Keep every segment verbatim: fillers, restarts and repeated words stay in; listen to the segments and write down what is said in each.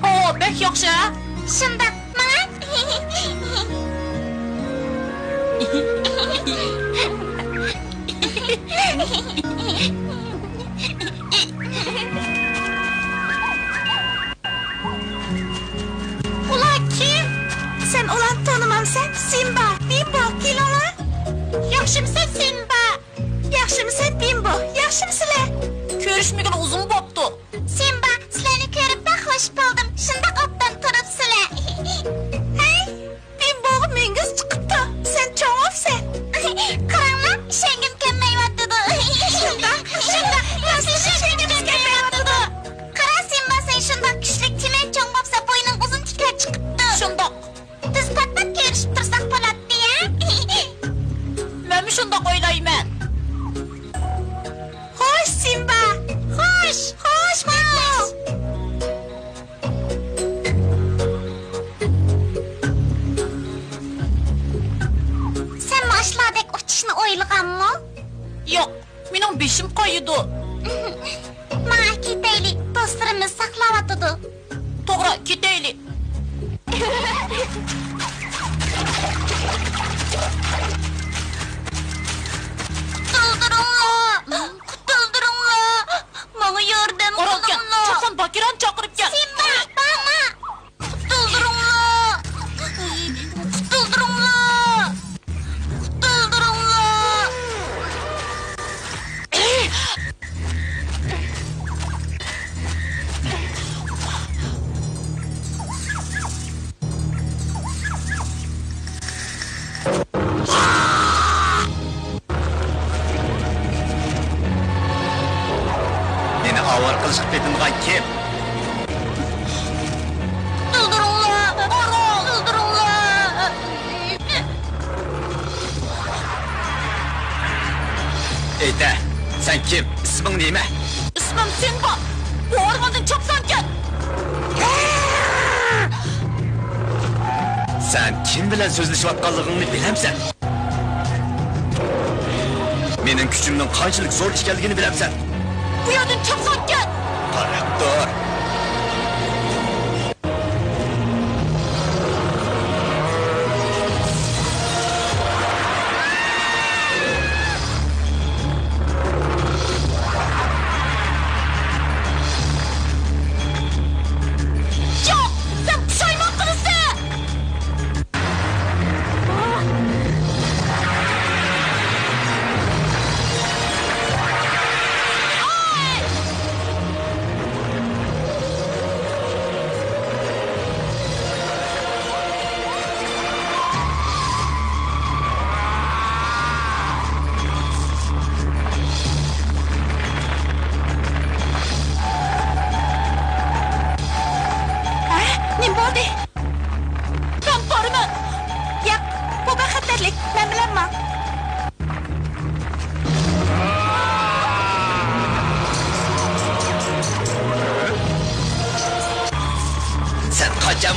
ئو، بەك ياخشى ھە؟ شۇنداق، ماڭا. ئۇلار كىم؟ سەن ئۇلارنى تونۇمامسەن؟ سىمبا، بىمبو، كېلىڭلار. ياخشىمسەن، سىمبا؟ ياخشىمسەن، بىمبو؟ ياخشىمسىلەر؟ كۆرۈشمىگىلى ئۇزۇن بوپتۇ. سىمبا، سىلەرنى كۆرۈپ بەك خوش بولدۇم. شۇنداق ئوبدان تۇرۇپسىلەر. ھەي، بىمبوغا مۈڭگۈز چىقىپتۇ. سەن چوڭ بوپسەن. قاراڭلار، ئىشەنگۈم كەلمەيۋاتىدۇ. شۇنداق، شۇنداق، راستلا ئىشەنگۈم كەلمەيۋاتىدۇ. قارا، سىمبا، سەن شۇنداق كۈچلۈك، تىمەن چوڭ بوپسا، بوينۇڭغا ئۇزۇن تىكەن چىقىپتۇ. شۇنداق. بىز پات-پات كۆرۈشۈپ تۇرساق بولاتتى ھە؟ مەنمۇ شۇنداق ئويلايمەن. خوش، سىمبا! خوش! خوش، بىمبو! سەن ماشۇلاردەك ئۇچۇشنى ئويلىغانمۇ؟ ياق، مېنىڭ بېشىم قايىدۇ. ماڭا كېتەيلى، دوستلىرىمىز ساقلاۋاتىدۇ. توغرا، كېتەيلى. قۇتۇلدۇرۇڭلار! قۇتۇلدۇرۇڭلار! ماڭا ياردەم قىلىڭلار! چوقۇن باكىرانى چاقىرىپ كەل! سىمبا، بارما! قۇتۇلدۇرۇڭلار! قۇتۇلدۇرۇڭلار! قۇتۇلدۇرۇڭلار! مېنى ئاۋارە قىلىشقا پېتىنغان كىم؟ قۇتۇلدۇرۇڭلار! قۇتۇلدۇرۇڭلار! ئېيتە، سەن كىم؟ ئىسمىڭ نېمە؟ ئىسمىم سىمبا. بۇ ئورماندىن چاپسان كەت! سەن كىم بىلەن سۆزلىشىۋاتقانلىقىڭنى بىلەمسەن؟ مېنىڭ كۈچۈمنىڭ قانچىلىك زور ئىكەنلىكىنى بىلەمسەن؟ بۇ يەردىن چاپسان كەت! قاراپ تۇر! ياق! سەن پۇشايمان قىلىسەن!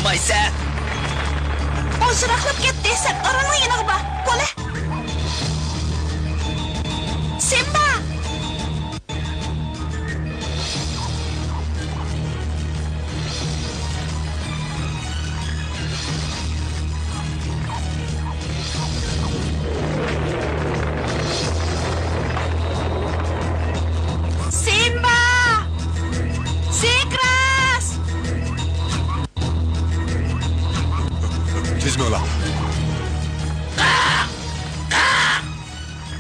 ئايسە! ئۇ يىراقلاپ كەتتى، سەن ئارالنىڭ يېنىغا بار. بولە! سىمبا! سىمبا! سىكراس! تېز ماڭلا!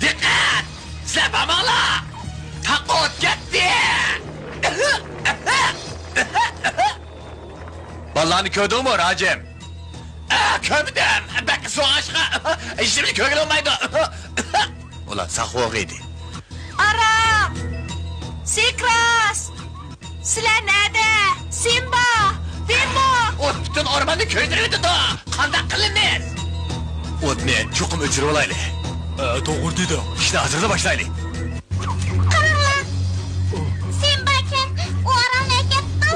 دىققەت! سىلەر بارماڭلار! تاغقا ئوت كەتتى! بالىلارنى كۆردۈڭمۇ، راجىم؟ ئا، كۆرمىدىم. بەك سوغۇق ئىشقا ھېچنېمىنى كۆرگىلى بولمايدۇ. ئۇلار ساق بولغىيدى. ئارا! سىكراس! سىلەر نەدە؟ سىمبا! بىمبو! ئوت پۈتۈن ئورماننى كۆيدۈرۈۋېتىدۇ. قانداق قىلىمىز؟ ئوتنى چوقۇم ئۆچۈرۈۋالايلى. ئە، توغرا دېدىڭ. ئىشنى ھازىرلا باشلايلى. قاراڭلار! سىمبا ئەكەم، ئۇ ئارالنى ئەكەپتۇ.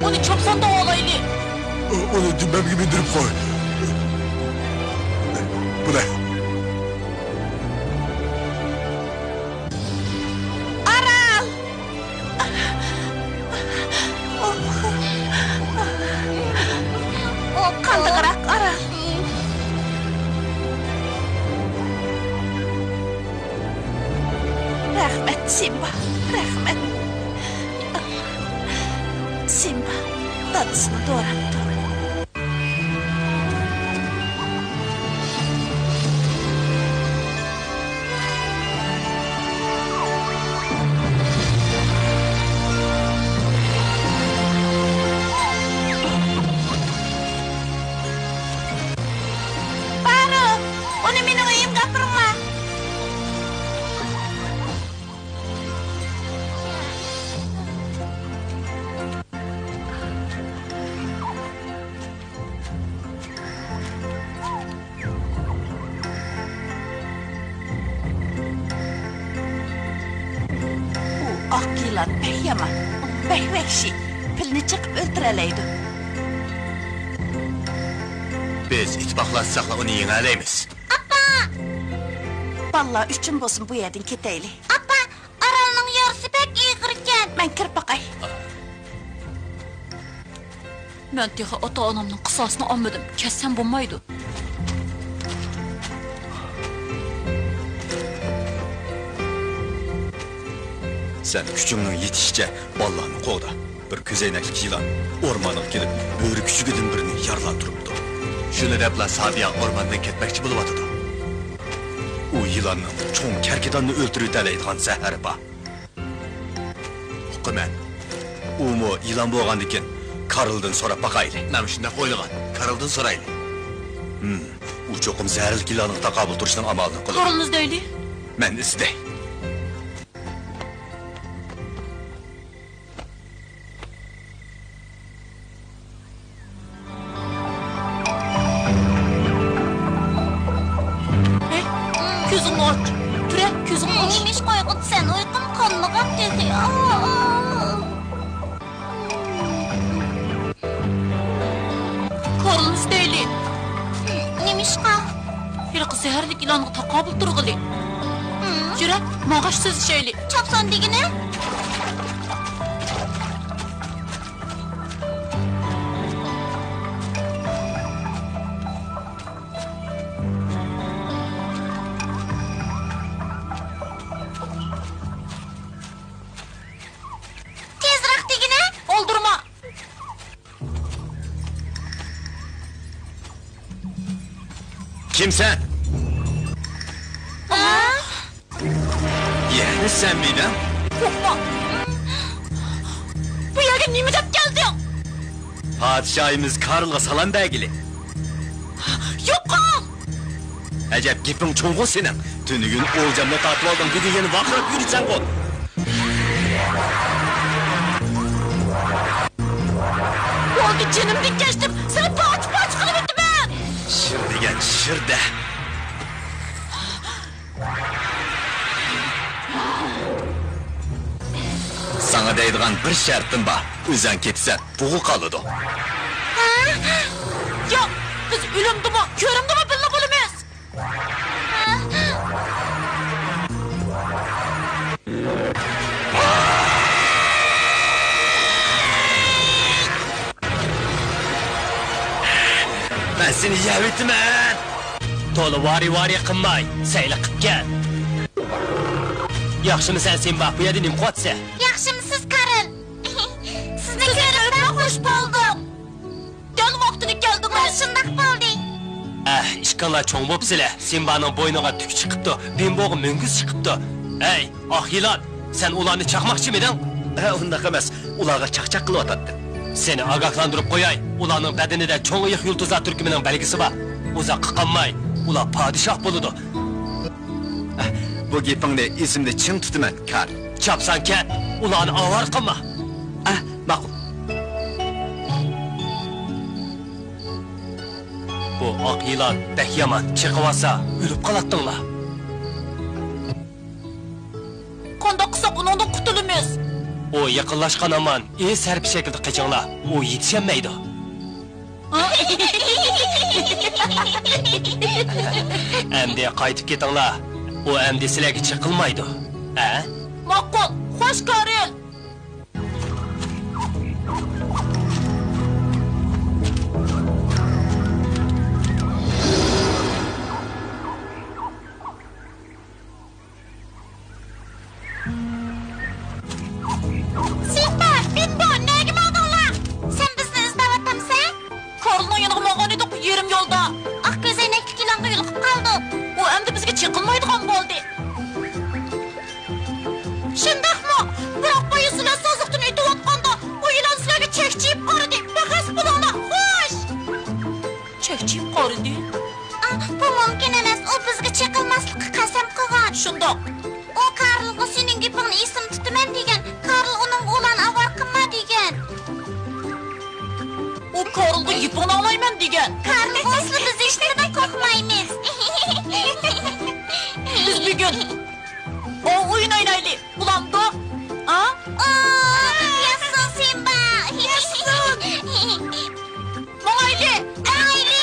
ئۇنى چاپسان داۋالايلى. ئۇنى دۈمبەمگە مىندۈرۈپ قوي. بۇنى. ئارال! ئۇ قاندىقراق ئارال. رەھمەت، سىمبا، رەھمەت. سىمبا دادىسىنى دوراپتۇ. بارۇ، ئۇنى مېنىڭ ئۆيۈمگە ئاپىرىڭلار. ئۇ ئاق يىلان بەك يامان، بەك ۋەھشىي، پىلنى چېقىپ ئۆلتۈرەلەيدۇ. بىز ئىتتىپاقلاشساقلا ئۇنى يېڭەلەيمىز. ئاپا! بالىلار ئۈچۈن بولسۇن بۇ يەردىن كېتەيلى. ئاپا، ئارالنىڭ يارىسى بەك ئېغىركەن. مەن كىرىپ باقاي. مەن تېخى ئاتا-ئانامنىڭ قىساسىنى ئالمىدىم، كەتسەم بولمايدۇ. سەن كۈچۈڭنىڭ يېتىشىچە بالىلارنى قوغدا. بىر كۆزەينەكلىك يىلان ئورمانغا كېلىپ، بۆرە كۈچۈكىدىن بىرىنى يارىلاپ تۇرۇپتۇ. شۇنى دەپلا سابىيا ئورماندىن كەتمەكچى بولۇۋاتىدۇ. ئۇ يىلاننىڭ چوڭ كەركىداننى ئۆلتۈرۈۋېتەلەيدىغان زەھىرى بار. ئۇقىمەن. ئۇمۇ يىلان بولغاندىكىن، كارلدىن سوراپ باقايلى. مەن شۇنداق ئويلىغان. كارلدىن سورايلى. ھىم، ئۇ چوقۇم زەھەرلىك يىلانغا تاقابىل تۇرۇشنىڭ ئامالىنى قىلىدۇ. كارلنى ئىزدەيلى. مەن ئىزدەي. ھەي، كۆزۈڭنى ئاچ. تۇرە، كۆزۈڭنى ئاچ. نېمىشقا ئويغۇتىسەن؟ ئۇيقۇم قانمىغان تېخى. ئا، ئا. كارلنى ئىزدەيلى. نېمىشقا؟ ھېلىقى زەھەرلىك يىلانغا تاقابىل تۇرغىلى. يۈرە، ماڭغاچ سۆزلىشەيلى. چاپسان دېگىنە؟ تېزراق دېگىنە؟ ئالدىرىما! كىمسەن؟ ئا؟ يەنە سەنمىدىڭ؟ يوقما! بۇ يەرگە نېمە دەپ كەلدىڭ؟ پادىشاھىمىز كارلغا سالام بەرگىلى. يوقا! ئەجەب گېپىڭ چوڭغۇ سېنىڭ. تۈنۈگۈن ئولجامنى تارتىۋالدىڭ، بۈگۈن يەنە ۋارقىراپ يۈرىسەنغۇ. بولدى، جېنىمدىن كەچتىم، سېنى پارچە-پارچە قىلىۋېتىمەن! شىر دېگەن شىردە. دەيدىغان بىر شەرتىم بار. ئۆزەڭ كېتىسەن، بۇغا قالىدۇ. ھە؟ ياق، بىز ئۆلۈمدىمۇ، كۆرۈمدىمۇ بىللە بولىمىز. مەن سېنى يەۋېتىمەن! تولا ۋارى-ۋارى قىلماي، سەيلە قىپ كەل. ياخشىمۇ سەن، سىمبا؟ بۇ يەردە نېمە قىلىۋاتىسەن؟ ياخشىمۇسىز، كارل؟ سىزنى كۆرۈپ بەك خۇش بولدۇم. دەل ۋاقتىدا كەلدىڭىز. شۇنداق بولدى. ئەھ، ئىككىڭلار چوڭ بوپسىلە. سىمبانىڭ بوينىغا تۈكى چىقىپتۇ، بىمبوغا مۈڭگۈز چىقىپتۇ. ھەي، ئاق يىلان، سەن ئۇلارنى چاقماقچىمىدىڭ؟ ھە، ئۇنداق ئەمەس. ئۇلارغا چاقچاق قىلىۋاتاتتىم. سېنى ئاگاھلاندۇرۇپ قوياي، ئۇلارنىڭ بەدىنىدە چوڭ ئېيىق يۇلتۇزلار تۈركۈمىنىڭ بەلگىسى بار. ئۇزاققا قالماي، ئۇلار پادىشاھ بولىدۇ. بۇ گېپىڭنى ئېسىمدە چىڭ تۇتىمەن، كارل. چاپسان كەت، ئۇلارنى ئاۋارە قىلما. ئەھ، ماقۇل. بۇ ئاق يىلان بەك يامان، چېقىۋالسا ئۆلۈپ قالاتتىڭلار. قانداق قىلساق ئۇنىڭدىن قۇتۇلىمىز؟ ئۇ يېقىنلاشقان ھامان ئېس ھەرپى شەكلىدە قېچىڭلار، ئۇ يېتىشەلمەيدۇ. ئەمدى قايتىپ كېتىڭلار. ئۇ ئەمدى سىلەرگە چېقىلمايدۇ. ھە؟ ماقۇل، خوش، كارل. سىمبا، بىمبو، نەگە ماڭدىڭلار؟ سەن بىزنى ئىزدەۋاتامسەن؟ كارلنىڭ يېنىغا ماڭغان ئىدۇق، يېرىم يولدا ئاق كۆزەينەكلىك يىلانغا يولۇقۇپ قالدۇق. ئۇ ئەمدى بىزگە چېقىلمايدىغان بولدى. شۇنداقمۇ؟ بىراق بايا سىلەر سازلىقتىن ئۆتۈۋاتقاندا، ئۇ يىلان سىلەرگە چەكچىيىپ قارىدى. بەك ھەس بولۇڭلار، خوش! چەكچىيىپ قارىدى؟ ئا، بۇ مۇمكىن ئەمەس، ئۇ بىزگە چېقىلماسلىققا قەسەم قىلغان. شۇنداق. ئۇ كارلغا سېنىڭ گېپىڭنى ئېسىمدە تۇتىمەن دېگەن، كارل ئۇنىڭغا ئۇلارنى ئاۋارە قىلما دېگەن. ئۇ كارلغا گېپىڭنى ئاڭلايمەن دېگەن. كارلغا ئۇسسۇل بىز ھېچنېمىدىن قورقمايمىز. بىز بۈگۈن ئوۋ ئويۇن ئوينايلى. بولامدۇ؟ ئا؟ ئوو، ياشىسۇن سىمبا! ياشىسۇن! ماڭايلى! ماڭايلى!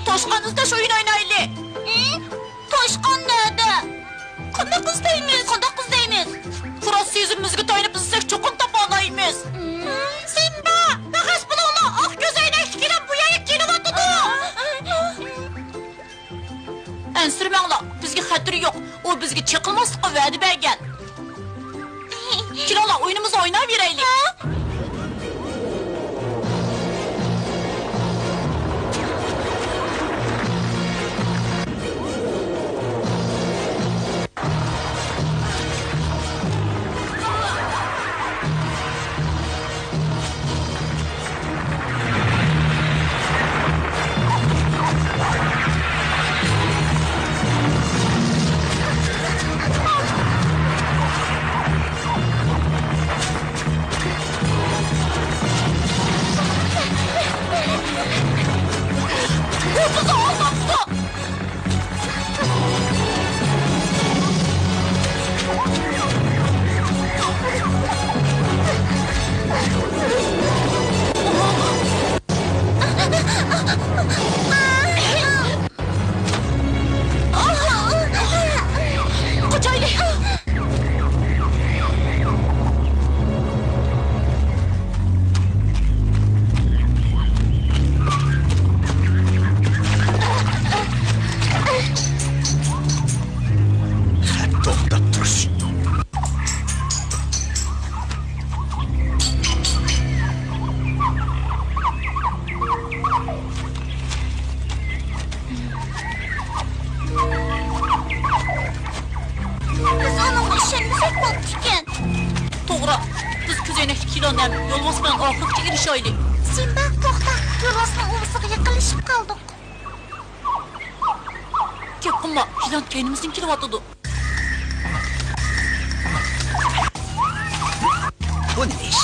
توشقان ئىزدەش ئويۇن ئوينايلى! توشقان نەدە؟ قانداق ئىزدەيمىز؟ قانداق ئىزدەيمىز؟ پۇرات سېزىمىمىزگە تايىنىپ ئىزدىسەك، چوقۇم تاپالايمىز. سىمبا، بەك ھەس بولۇڭلار، ئاق كۆزەينەكلىك يىلان بۇ يەرگە كېلىۋاتىدۇ. ئەنسىرىمەڭلار، بىزگە خەتىرى يوق. ئۇ بىزگە چېقىلماسلىققا ۋەدە بەرگەن. كېلىڭلار، ئويۇنىمىزنى ئويناۋېرەيلى. قاچايلى! توختاپ تۇرۇش. بىز ئۇنىڭغا ئىشەنمىسەك بوپتىكەن. توغرا. بىز كۆزەينەكلىك يىلان ھەم يولۋاس بىلەن ئاخىرغىچە ئېلىشايلى. سىمبا، توختا. يولۋاسنىڭ ئۇۋىسىغا يېقىنلىشىپ قالدۇق. گەپ قىلما، يىلان كەينىمىزدىن كېلىۋاتىدۇ. نېمە ئىش؟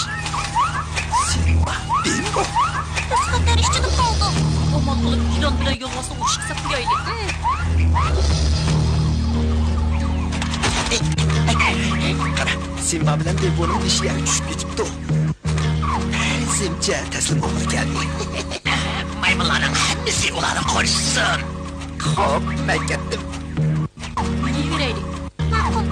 سىمبا، بىڭگو. بىز خەتەر ئىچىدە قالدۇق. ئامال قىلىپ يىلان بىلەن يولۋاسنى ئۇرۇشقا سەپ قويايلى. قارا، سىمبا بىلەن بىڭگونىڭ بېشى يەرگە چۈشۈپ كېتىپتۇ. سىمچە تەسلىم بولغىلى كەلدى. مايمۇنلارنىڭ ھەممىسى ئۇلارنى قورشىسۇن. خوپ، مەن كەتتىم. مېنى يۈگۈرەيلى. ماقۇل.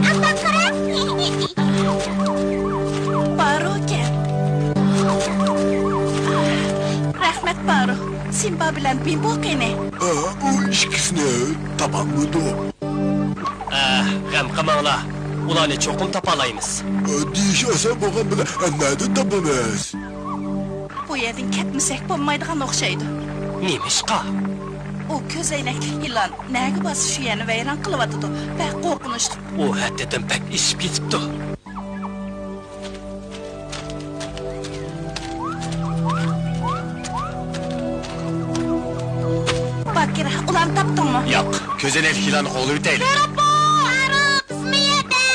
ئاپا، قارا! بارۇكەن. رەھمەت، بارۇ. سىمبا بىلەن بىمبو قېنى؟ ئا، ئۇ ئىككىسىنى تاپالمىدۇق. ئە، غەم قىلماڭلار. ئۇلارنى چوقۇم تاپالايمىز. ئە، دېيىش ئاسان بولغان بىلەن، ئە، نەدىن تاپىمىز؟ بۇ يەردىن كەتمىسەك بولمايدىغان ئوخشايدۇ. نېمىشقا؟ ئۇ كۆزەينەكلىك يىلان نەگە بارسا شۇ يەرنى ۋەيران قىلىۋاتىدۇ. بەك قورقۇنچلۇق. ئۇ ھەددىدىن بەك ئېشىپ كېتىپتۇ. باكىر، ئۇلارنى تاپتىڭمۇ؟ ياق، كۆزەينەكلىك يىلاننى قوغلىۋېتەيلى. ياراپا! بىزمۇ يەردە!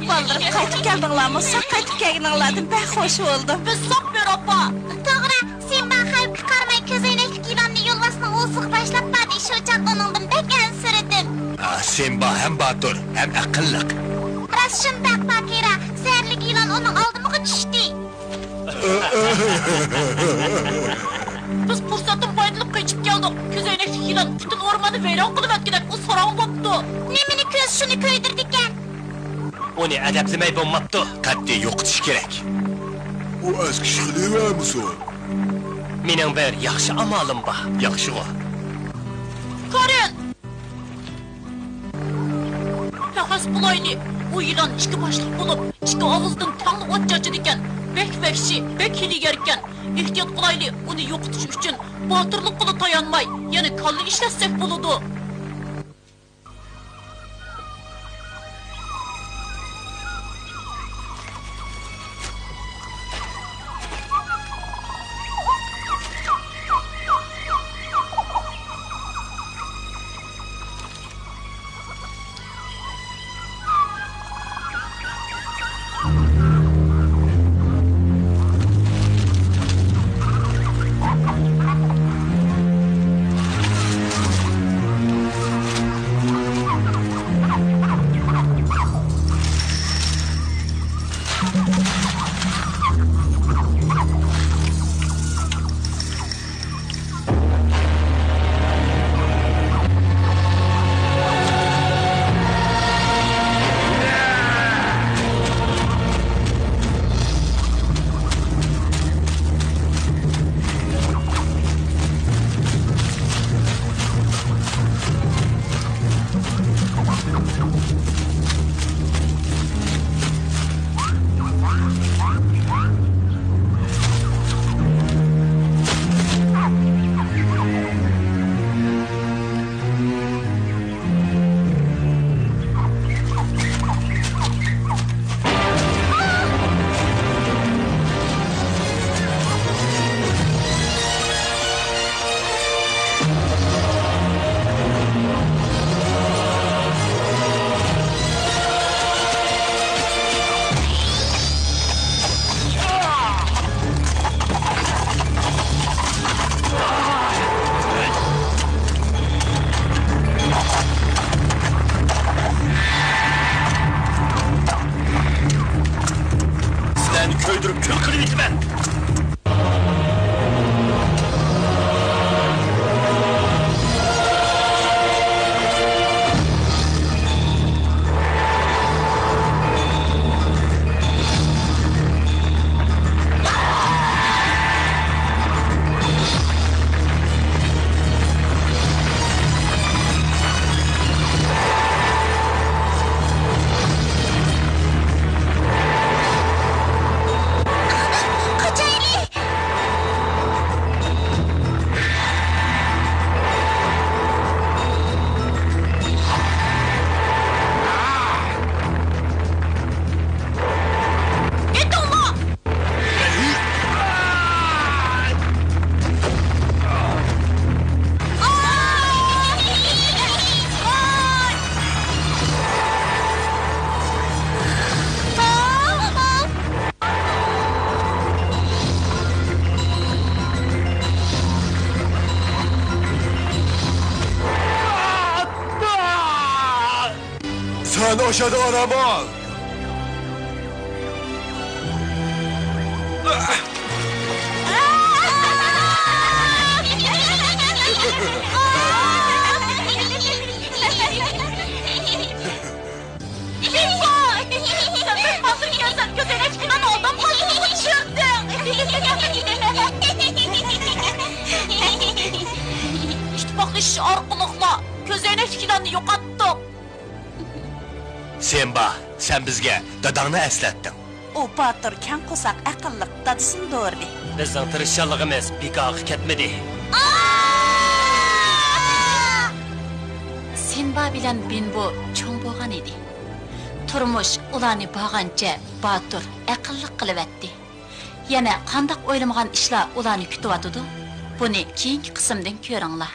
بالىلىرىم، قايتىپ كەلدىڭلارمۇ؟ ساق قايتىپ كەلگىنىڭلاردىن بەك خۇش بولدۇم. بىز ساق، ياراپا! توغرا، سىمبا خەۋپكە قارىماي كۆزەينەكلىك يىلاننى يولۋاسنىڭ ھوسۇلىغا باشلاپ باردى، شۇ چاغ ئۇنىڭدىن بەك ئەنسىرىدىم. ئا، سىمبا ھەم باتۇر، ھەم ئەقىللىق. راست شۇنداق، باكىرا. زەھەرلىك يىلان ئۇنىڭ ئالدىمىغا چۈشتى. بىز پۇرسەتتىن پايدىلىنىپ قېچىپ كەلدۇق. كۆزەينەكلىك يىلان پۈتۈن ئورماننى ۋەيران قىلىۋەتكۈدەك، ئۇ ساراڭ بوپتۇ. نېمىنى كۆرسە، شۇنى كۆيدۈرىدىكەن. ئۇنى ئەدەپلىمەي بولماپتۇ. قەتئىي يوقىتىش كېرەك. ئۇ ئەسكى ئىش قىلىۋەرمىسۇن. مېنىڭ بىر ياخشى ئامالىم بار. ياخشىغۇ. كارىن! پەخەس قىلايلى، ئۇ يىلان ئىككى باشلىق بولۇپ، ئىككى ئاغزىدىن تەڭلا ئوت چاچىدىكەن. بەك ۋەھشىي، بەك ھىيلىگەركەن. ئېھتىيات قىلايلى، ئۇنى يوقىتىش ئۈچۈن باتۇرلۇققىلا تايانماي، يەنە كاللا ئىشلەتسەك بولىدۇ. سەن ئاشادا ئارام ئال! سەن بەك باتۇر ئىكەنسەن، كۆزەينەكتىكىلەرنى ئالداپ قالغىنىڭغا چۈشەندىڭ. ئىتتىپاقلىشىش ئارقىلىقلا كۆزەينەكتىكىلەرنى يوقاتتۇق. سىمبا، سەن بىزگە داداڭنى ئەسلەتتىڭ. ئۇ باتۇر، كەڭ قورساق، ئەقىللىق دادىسىنى دورىدى. بىزنىڭ تىرىشچانلىقىمىز بىكارغا كەتمىدى. سىمبا بىلەن بىنبو چوڭ بولغان ئىدى. تۇرمۇش ئۇلارنى بارغانچە باتۇر، ئەقىللىق قىلىۋەتتى. يەنە قانداق ئويلىمىغان ئىشلار ئۇلارنى كۈتۈۋاتىدۇ؟ بۇنى كېيىنكى قىسىمدىن كۆرۈڭلار.